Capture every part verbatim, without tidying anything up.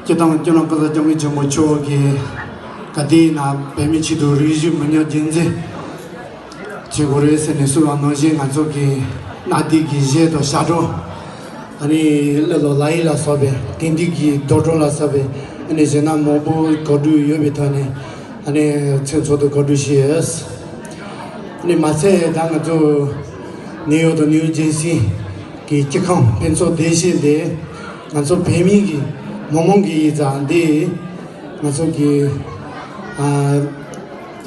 སྤྱིར་བཏང་སྤྱི་ནོར་གོང་ས་སྐྱབས་མགོན་ཆེན་པོ་མཆོག་གིས་ག་དུས་ཡིན་ན་བོད་མིའི་ཆེད་དུ་རིག་གཞུང་མི་ཉམས་རྒྱུན་འཛིན་བྱེད་དགོས་རེད་ཟེར་ནས་གསུངས་པ་ནང་བཞིན། ང་ཚོ་གི་གནའ་དུས་ཀྱི་གཞས་དང་ཞབས་བྲོ། ཨ་ནི་ཀླུ་ལོ་ལ་ཡི་ལ་སོགས་པའི་དེང་དུས་ཀྱི་རྡོ་བྲོ་ལ་སོགས་པའི། ཨ་ནི་གཞས་སྣ་མང་པོ་གོ་སྒྲིག་ཡོད་པའི་ཐོག་ནས། ཨ་ནི་མཚན་ཚོགས་དུ་གོ་སྒྲིག་བྱས་ཡོད། ཨ་ནི་མ་ཚད་ད་ང་ཚོ་ནིའུ་ཡོག་དང་ནིའུ་ཇེར་སི་གི་སྤྱི་ཁང་ཕུན་ཚོགས་སྡེ་བཞི་དེ། ང་ཚོ་བོད་མི་གི་མི་མང་གི་ཡིག་ཚང་འདི། ང་ཚོ་གི་ཨ་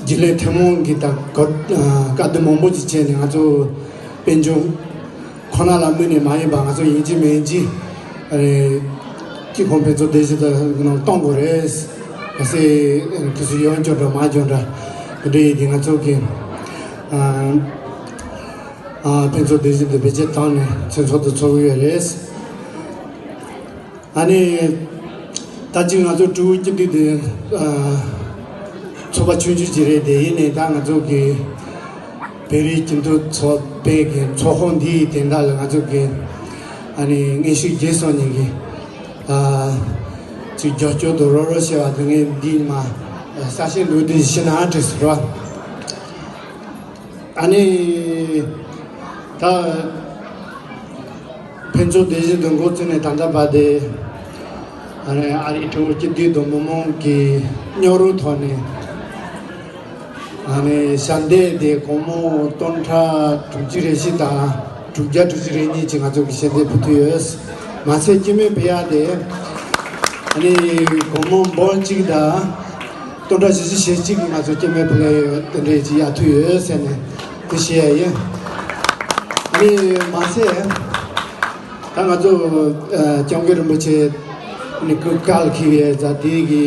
རྒྱུན་ལས་ཐུན་མོང་གི་ད་གོ་ཨ་བཀའ་བསྡུར་མང་པོ་ཅིག་བྱས་ནས། ང་ཚོ་དཔལ་འབྱོར་ཁོ་ན་ལ་དམིགས་ནས་མ་ཡིན་པ། ང་ཚོ་ཡིན་གཅིག་མིན་གཅིག་ཨ་རེ་སྤྱི་ཁང་ཕུན་ཚོགས་སྡེ་བཞི་དུ་ནང་གཏོང་དགོས་རེད། གལ་སྲིད་དུས་སུ་ཡོང་འགྱོ་འདྲ་མ་འགྱོ་འདྲ་དེ་འདྲ་ཡིན་དུས། ང་ཚོ་གི་ཨ་ཨ་ཕུན་ཚོགས་སྡེ་བཞི་དུ་བེད་སྤྱོད་བཏང་ནས་མཚན་ཚོགས་དུ་ཚོགས་ཀྱི་ཡོད་རེད། ཨ་ནི་ད་ཅིག་ང་ཚོ་སྤྲུལ་སྐུ་སྐྱིད་སྡུག་དེ་ཨ་ཚོགས་པ་ཆུང་ཆུང་ཅིག་རེད། དེ་ཡིན་ནའི་ད་ང་ཚོ་གི་བོད་རིགས་སྤྱི་མཐུན་ཚོགས་པའི་གི་ཚོགས་ཁང་འདིའི་དོན་དག་ལ་ང་ཚོ་གི་ཨ་ནི་དངོས་ཤུགས་རྒྱས་སོང་ནས་གི་ཨ་ཅིག་རྒྱབ་སྐྱོར་དང་རོགས་རོགས་བྱས་པ་དེ་ངས་འདི་མ་ཨ་གསལ་བཤད་འདུག་དེ་ཤི་ན་འགྲིག་སོང་ར། ཨ་ནི་ད་ཕུན་ཚོགས་སྡེ་བཞི་དུ་འགོ་བཙུགས་ནས་ད་ལྟ་བར་དེ། ཨ་ནི་ཨ་རིའི་སྤྲུལ་སྐུ་སྐྱིད་སྡུག་དང་མི་མང་གི་མཉམ་རུབ་ཐོག་ནས། ཨ་ནི་ཞལ་འདེབས་དེ་སྒོར་མོ་སྟོང་ཕྲག་དྲུག་ཅུ་རེ་བཞི་དང་དྲུག་བརྒྱ་དྲུག་ཅུ་རེ་གཉིས་ཀྱི་ང་ཚོ་གི་ཞལ་འདེབས་ཕུལ་ཐུབ་ཡོད། མ་ཚད་སྐྱེད་མོས་ཕུལ་ཡག་དེ་ཨ་ནི་སྒོར་མོ་འབུམ་གཅིག་དང་སྟོང་ཕྲག་བཞི་བཅུ་ཞེ་གཅིག་གི་ང་ཚོ་སྐྱེད་མོས་ཕུལ་ཡག་ཡོད། དེ་འདྲས་ཅིག་ཡག་ཐུབ་ཡོད་ཟེར་ནས་དེ་བཤད་ཡ་ཡིན། ཨ་ནི་མ་ཚད། ད་ང་ཚོ་ཨ་སྐྱབས་མགོན་རིན་པོ་ཆེ་ནི་སྐུ་བཀའ་ལ་འཁེལ་བའི་ཟླ་དེ་གི་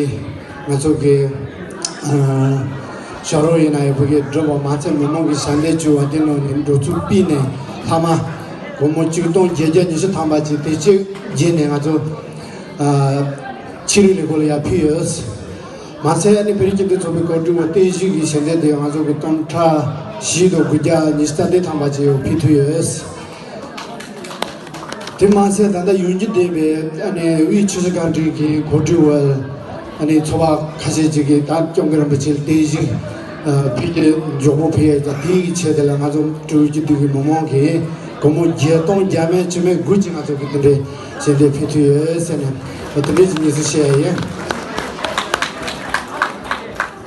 ང་ཚོ་གི་ཨ་ཞབས་བྲོ་ཡིན་ན་ཡང་། བོད་ཀྱི་སྒྲུབ་པ་མ་ཚད་མི་མང་གི་ཞལ་འདེབས་བྱུང་བ་དེ་ནང་ནས་འགྲོ་ཚུལ་སྤུས་ནས་ལྷག་མ་སྒོར་མོ་ཆིག་སྟོང་བརྒྱད་བརྒྱ་ཉི་ཤུ་ཐམ་པ་ཅིག་དེ་གཅིག་བརྒྱབ་ནས་ང་ཚོ་ཨ་ཆོས་རིག་ལས་ཁུངས་ལ་ཡར་ཕུལ་ཡོད། མ་ཚད་ཨ་ནི་བོད་རིགས་སྤྱི་མཐུན་ཚོགས་པའི་གོ་སྒྲིག་འོག་བརྟན་བཞུགས་ཀྱི་ཞལ་འདེབས་དེ་ང་ཚོ་གི་སྟོང་ཕྲག་བཞི་དང་དགུ་བརྒྱ་ཉི་ཤུ་རྩ་བདུན་ཐམ་པ་ཅིག་ཕུལ་ཐུབ་ཡོད། དེ་མ་ཟད་ད་ལྟ་ཡོང་རྒྱུ་བསྡད་པའི་ཨ་ནི་དབུས་ཆུ་བཞི་སྒང་དྲུག་གི་གོ་སྒྲིག་འོག་ཨ་ནི་ཚོགས་པ་ཁ་ཤས་ཅིག་གིས་ད་སྐྱབས་མགོན་རིན་པོ་ཆེ་ལ་བརྟན་བཞུགས་ཕུལ་གྱི་མགྱོགས་པོ་ཕུལ་ཡས། ད་དེའི་ཆེད་དེ་ལ་ང་ཚོ་སྤྲུལ་སྐུ་སྐྱིད་སྡུག་གི་མི་མང་གིས་སྒོར་མོ་བརྒྱད་སྟོང་བརྒྱ་མེད་བཅུ་མེད་དགུ་ཅིག་ང་ཚོ་གི་དེ་འདྲའི་ཞལ་འདེབས་ཕུལ་ཐུབ་ཡོད་ཟེར་ནས་དེ་འདྲའི་ཅིག་སྙན་སེང་ཞུ་ཡ་ཡིན།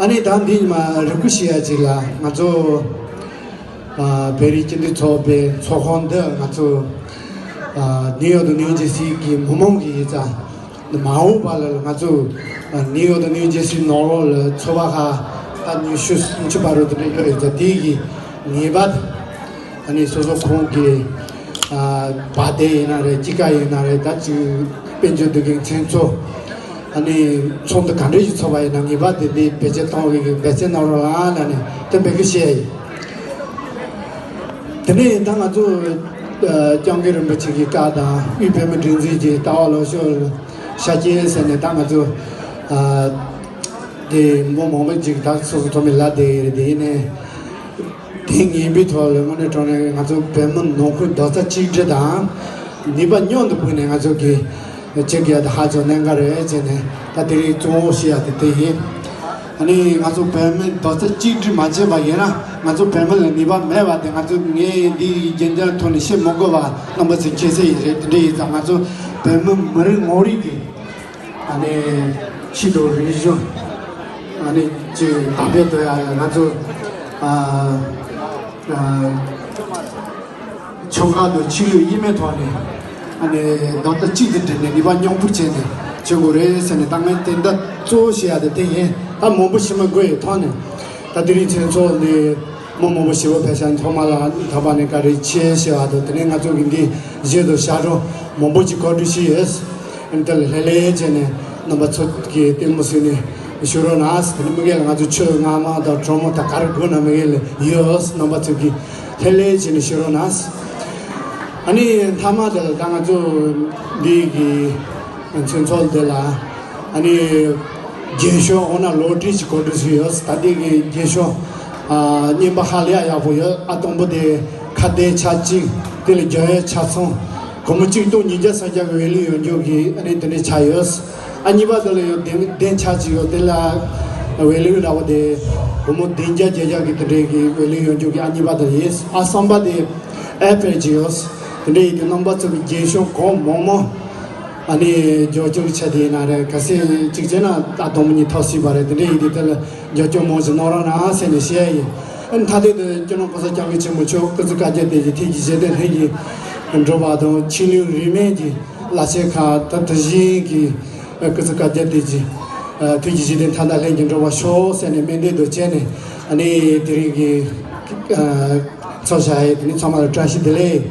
ཨ་ནི་ད་འདི་ཉི་མ་རེ་སྐུལ་ཞུ་ཡ་ཅིག་ལ། ང་ཚོ་ཨ་བོད་རིགས་སྤྱི་མཐུན་ཚོགས་པའི་ཚོགས་ཁང་འདི་ང་ཚོ་ཨ་ནིའུ་ཡོག་དང་ནིའུ་ཇེར་སི་གི་མི་མང་གི་ཡིག་ཚང་མ་འོངས་པ་ལ་ང་ཚོ་ཨ་ནིའུ་ཡོག་དང་ནིའུ་ཇེར་སི་ནང་ལོགས་ལ་ཚོགས་པ་ཁག་ད་ཉི་ཤུ་སུམ་ཅུ་བར་དུ་དེ་འདྲ་ཡོད་རེད། ད་དེ་གི་ངེས་པར་ཨ་ནི་སོ་སོ་ཁོང་གི་ཨ་བ་དེ་ཡིན་ན་རེད། དཀྱིལ་ཀ་ཡིན་ན་རེད། ད་ཅིག་དཔལ་འབྱོར་འདུ་ཁང་མཚན་ཚོགས། ཨ་ནི་ཚོགས་འདུ་ག་འདྲ་ཞིག་ཚོགས་པ་ཡིན་ན་ངེས་པར་དེ་འདི་བེད་སྤྱོད་གཏོང་བའི་འབད་བརྩོན་གནང་རོགས་གནང་ལབ་ནས་དེ་འབོད་སྐུལ་བྱས་ཡིན། དེ་ནས་ད་ང་ཚོ་ཨ་སྐྱབས་མགོན་རིན་པོ་ཆེ་གི་བཀའ་དང་དབུས་བོད་མིའི་སྒྲིག་འཛུགས་ཀྱི་ལྟ་བ་ལོག་ཤོས་ཤ་རྐྱེན་ཟེར་ནས་ད་ང་ཚོ་ཨ་དེ་མི་མང་པོ་ཅིག་ད་སོ་སོ་ཐོག་མའི་ལ་དེ་རེད། དེ་ཡིན་ནས། དེ་ངན་པའི་ཐོག་ལ་དངོས་གནས་དྲང་གནས་ང་ཚོ་བོད་མི་ནང་ཁུལ་རྡོག་རྩ་གཅིག་སྒྲིལ་དང་ནུས་པ་མཉམ་དུ་སྤུངས་ནས་ང་ཚོ་གི་བྱེད་དགོས་ཡ་དེ་ཧ་ཅང་གནད་འགག་རེད་ཟེར་ནས། ད་དེ་རིང་གཙོ་བོ་བཤད་ཡ་དེ་དེ་ཡིན། ཨ་ནི་ང་ཚོ་བོད་མི་རྡོག་རྩ་གཅིག་སྒྲིལ་མ་བྱས་པ་ཡིན་ན། ང་ཚོ་བོད་མི་ལ་ནུས་པ་མེད་པ་དེ་ང་ཚོ་ངས་འདི་རྒྱན་ཆ་ཐོག་ནས་བཤད་མི་དགོས་པ་རྣམ་པ་ཚོས་མཁྱེན་གསལ་ཡིན་རེད། དེ་འདྲ་ཡིན་ཙང་ང་ཚོ་བོད་མི་མི་རིགས་ངོ་རིས་ཀྱི་ཨ་ནི་ཆོས་དང་རིག་གཞུང་ཨ་ནི་ཅིག་དར་སྤེལ་གཏོང་ཡ་ལ་ང་ཚོ་ཨ་ཨ་ཆོལ་ཁ་དང་ཆོས་ལུགས་དབྱེར་མེད་ཐོག་ནས་ཨ་ནི་རྡོག་རྩ་གཅིག་ཏུ་སྒྲིལ་ནས་ནུས་པ་མཉམ་སྤུངས་བྱས་ནས་བྱེད་དགོས་རེད་ཟེར་ནས། ད་ངས་དེ་འདྲ་གཙོ་བོ་བཤད་ཡ་དེ་དེ་ཡིན། ད་མང་པོ་ཞུ་མི་དགོས་ཡོད་ཐོག་ནས། ད་དེ་རིང་མཚན་ཚོགས་འདི་མི་མང་པོ་ཞེ་པོ་ཕེབས་ཤག་ཐོག་མ་ལ་ད་བར་ནས་བཀའ་དྲིན་ཆེ་ཞུ་བ་དང་། དེ་ནས་ང་ཚོ་གི་འདི་གཞས་དང་ཞབས་བྲོ་མང་པོ་ཅིག་གོ་སྒྲིག་བྱས་ཡོད། ཨ་ནི་དེ་ལ་ལྷོད་ལྷོད་བྱས་ནས་རྣམ་པ་ཚོ་གིས་ལྟད་མོ་བཟོས་ནས་བཞུགས་རོགས་གནང་། དེ་ནས་མི་སྒེར་ལ་ང་ཚོ་ཆོས་རྔ་མ་དང་གྲོ་མོ་དང་ག་རེ་དགོས་ན་མི་སྒེར་ལ་ཡོད། རྣམ་པ་ཚོ་གིས་ལྷོད་ལྷོད་བྱས་ནས་བཞུགས་རོགས་གནང་། ཨ་ནི་མཐའ་མ་དེ་ལ་ད་ང་ཚོ་འདི་གི་མཚན་ཚོགས་འདི་ལ་ཨ་ནི་རྒྱན་ཤོག་འོ་ན་ལོ་ཊ་རི་ཅིག་གོ་སྒྲིག་བྱས་ཡོད། ད་ལྟའི་གི་རྒྱན་ཤོག་ཨ་རྙིང་པ་ཧ་ལས་ཡག་པོ་ཡོད། ཨ་དང་པོ་དེ་ཁ་བརྡའི་ཆ་གཅིག་དེ་ལ་རྒྱབ་ཡའི་ཆ་ཚང་། སྒོར་མོ་གཅིག་སྟོང་ཉིས་བརྒྱ་སུམ་བརྒྱ་གི་ཝེ་ལུ་ཡོད་རྒྱུ་གི་ཨ་ནི་དེ་འདྲའི་ཆ་ཡོད། ཨ་གཉིས་པ་དེ་ལ་ཡང་གདན་གདན་ཆགས་ཀྱི་ཡོད། དེ་ལ་ཝེ་ལི་འདྲ་བོ་དེ་བུ་མོ་བདུན་བརྒྱ་བརྒྱད་བརྒྱ་གི་དེ་འདྲའི་གི་ཝེ་ལི་ཡོང་རྒྱུ་གི་ཨ་གཉིས་པ་དེ་ཡིན། ཨ་གསུམ་པ་དེ་ཨེ་ཕེར་གྱི་ཡོད། དེ་འདྲའི་ཡིན་དུས་རྣམ་པ་ཚོ་གི་རྒན་གཞོན་གང་མང་མང་ཨ་ནི་རྒྱབ་སྐྱོར་གྱི་ཆ་དེ་ཡིན་ན་རེད། ག་ཚོད་ཅིག་བྱས་ན་ད་དང་པོ་ཉིད་ཐོབ་སྲིད་པ་རེད། དེ་འདྲའི་ཡིན་དུས་དེ་ལ་རྒྱབ་སྐྱོར་མང་ཞིག་གནང་རོགས་གནང་ཟེར་ནས་བཤད་ཡིན། ཨ་ནི་མཐའ་དོན་དུ་སྤྱི་ནོར་གོང་ས་སྐྱབས་མགོན་ཆེན་པོ་མཆོག་སྐུ་ཚེ་བསྐལ་བརྒྱར་བརྟན་ཅིང་ཐུགས་ཀྱི་བཞེད་དོན་ལྷུན་གྱིས་འགྲུབ་པ་དང་། ཆོས་ལུགས་རིས་མེད་ཀྱི་བླ་ཆེན་ཁག་ད་དེ་བཞིན་གྱི་སྐུ་ཚེ་བསྐལ་བརྒྱར་བརྟན་ཅིང་ཐུགས་ཀྱི་བཞེད་དོན་མཐའ་དག་ལྷུན་གྱིས་འགྲུབ་པར་ཤོག་ཟེར་ནས་སྨོན་འདུན་དུ་བྱས་ནས། ཨ་ནི་དེ་རིང་གི་ཚོགས་བཞག་ཡས་དེ་ནི་ཚང་མ་ལ་བཀྲ་ཤིས་བདེ་ལེགས།